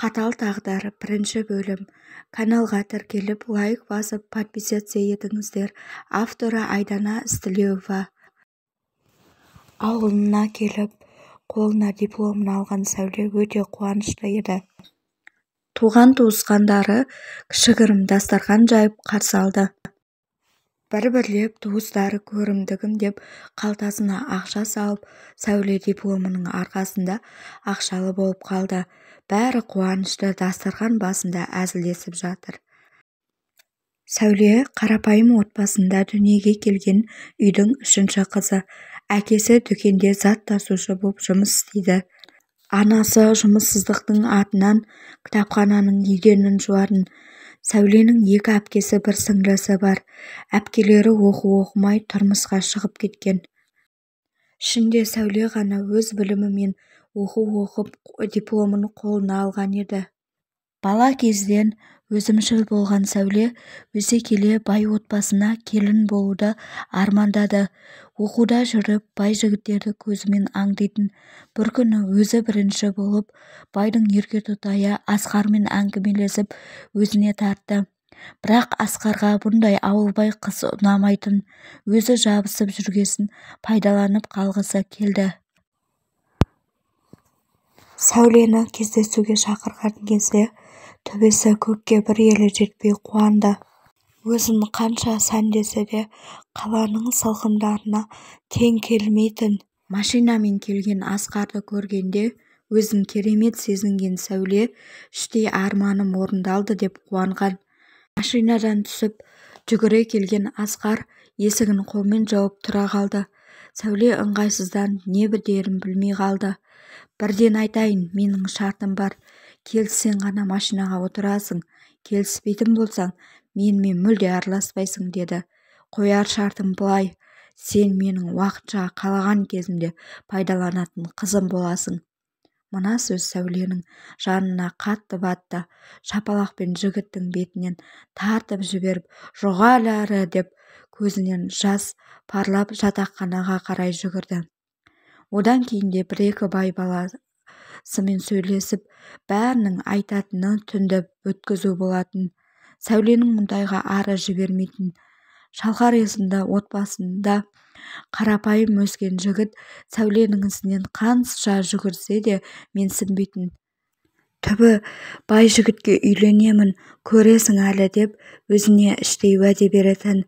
Қатал тағдыр, бірінші бөлім. Каналға тіркеліп, лайк басып, подписаться етіңіздер. Авторы Айдана Ізтілеуова. Ауылына келіп, қолына дипломын алған Сәуле өте қуанышты еді. Туған-туысқандары кішігірім дастархан жайып қарсы алды. Бір-бірлеп туыстары көрімдігім деп қалтасына ақша салып, Сәуле дипломының арқасында ақшалы болып қалды. Бәрі қуанышты, дастархан басында әзілдесіп жатыр. Сәуле қарапайым отбасында дүниеге келген үйдің үшінші қызы. Әкесі дүкенде зат тасушы боп жұмыс істейді. Анасы жұмыссыздықтың артынан кітапхананың еденін жуатын. Сәуленің екі әпкесі, бір сіңлісі бар. Әпкелері оқу оқымай тұрмысқа шығып кеткен. Ішінде Сәуле ғана өз білімімен оқу оқып, дипломын қолына алған еді. Бала кезден өзімшіл болған Сәуле өсе келе бай отбасына келін болуды армандады. Оқуда жүріп бай жігіттерді көзімен аңдитын. Бір күні өзі бірінші болып байдың еркетотайы Асқармен әңгімелесіп өзіне тартты. Бірақ Асқарға бұндай ауылбай қыз ұнамайтын. Өзі жабысып жүргесін пайдаланып қалғысы келді. Сәулені кездесуге шақырған кезде төбесі көкке бір елі жетпей қуанды. Өзін қанша сәндесе де қаланың сылқымдарына тең келмейтін. Машинамен келген Асқарды көргенде өзін керемет сезінген Сәуле іштей арманым орындалды деп қуанған. Машинадан түсіп жүгіре келген Асқар есігін қолмен жауып тұра қалды. Сәуле ыңғайсызданып не дерін білмей қалды. Бірден айтайын, менің шартым бар. Келіссең ғана машинаға отырасың, келіспейтін болсаң, менімен мүлде араласпайсың деді. Қояр шартым былай, сен менің уақытша қалаған кезімде пайдаланатын қызым боласың. Мына сөз Сәуленің жанына қатты батты. Шапалақпен жігіттің бетінен тартып жіберіп, жоғал әрі деп көзінен жас парлап жатақханаға қарай жүгірді. Одан кейін де бір-екі бай баласымен сөйлесіп, бәрінің айтатыны түнді өткізу болатын. Сәуленің мұндайға ары жібермейтін. Шалқар есімді отбасында қарапайым өскен жігіт Сәуленің ізінен қанша жүгірсе де менсінбейтін. Түбі бай жігітке үйленемін, көресің әлі деп өзіне іштей уәде беретін.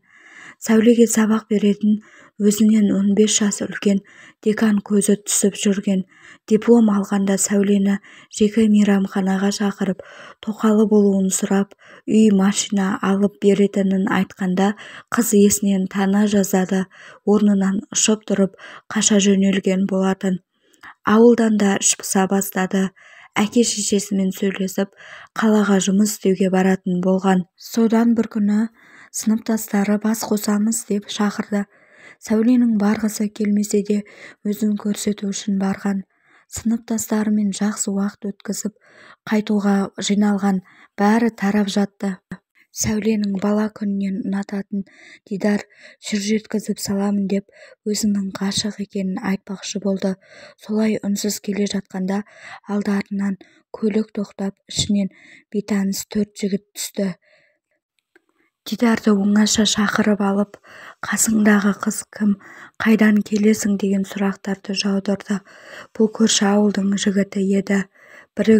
Сәулеге сабақ беретін өзінен 15 жас үлкен декан көзі түсіп жүрген. Диплом алғанда Сәулені жеке мейрамханаға шақырып, тоқалы болуын сұрап, үй, машина алып беретінін айтқанда қыз есінен тана жаздады, орнынан ұшып тұрып қаша жөнелген болатын. Ауылдан да іш пыса бастады. Әке-шешесімен сөйлесіп, қалаға жұмыс істеуге баратын болған. Содан бір күні сыныптастары бас қосамыз деп шақырды. Сәуленің барғысы келмесе де өзін көрсету үшін барған. Сыныптастарымен жақсы уақыт өткізіп, қайтуға жиналған, бәрі тарап жатты. Сәуленің бала күнінен ұнататын Дидар шыр жеткізіп саламын деп өзінің ғашық екенін айтпақшы болды. Солай үнсіз келе жатқанда алдарынан көлік тоқтап, ішінен бейтаныс төрт жігіт түсті. Дидарды оңаша шақырып алып, қасыңдағы қыз кім, қайдан келесің деген сұрақтарды жаудырды. Бұл көрші ауылдың жігіті еді. Бірі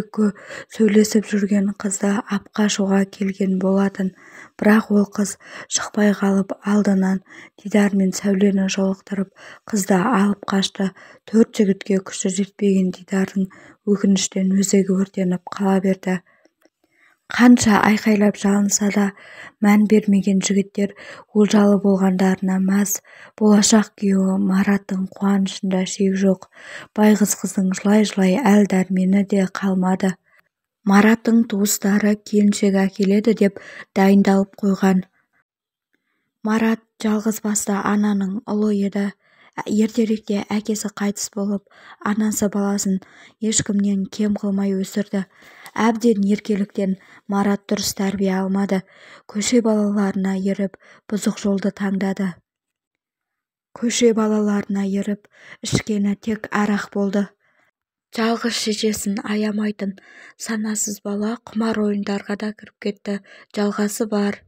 сөйлесіп жүрген қызды апқашуға келген болатын. Бірақ ол қыз шықпай қалып, алдынан Дидар мен Сәулені жолықтырып, қызды алып қашты. Төрт жігітке күші жетпеген Дидардың өкініштен өзегі өртеніп қала берді. Қанша айқайлап жалынса да мән бермеген жігіттер олжалы болғандарына мәз. Болашақ күйеуі Мараттың қуанышында шек жоқ. Байғұс қыздың жылай-жылай әл-дәрмені де қалмады. Мараттың туыстары келіншек әкеледі деп дайындалып қойған. Марат жалғыз басты ананың ұлы еді. Ертеректе әкесі қайтыс болып, анасы баласын ешкімнен кем қылмай өсірді. Әбден еркеліктен Марат дұрыс тәрбие алмады. Көше балаларына еріп, бұзық жолды таңдады. Көше балаларына еріп, ішкені тек арақ болды. Жалғыз шешесін аямайтын санасыз бала құмар ойындарға да кіріп кетті. Жалғасы бар.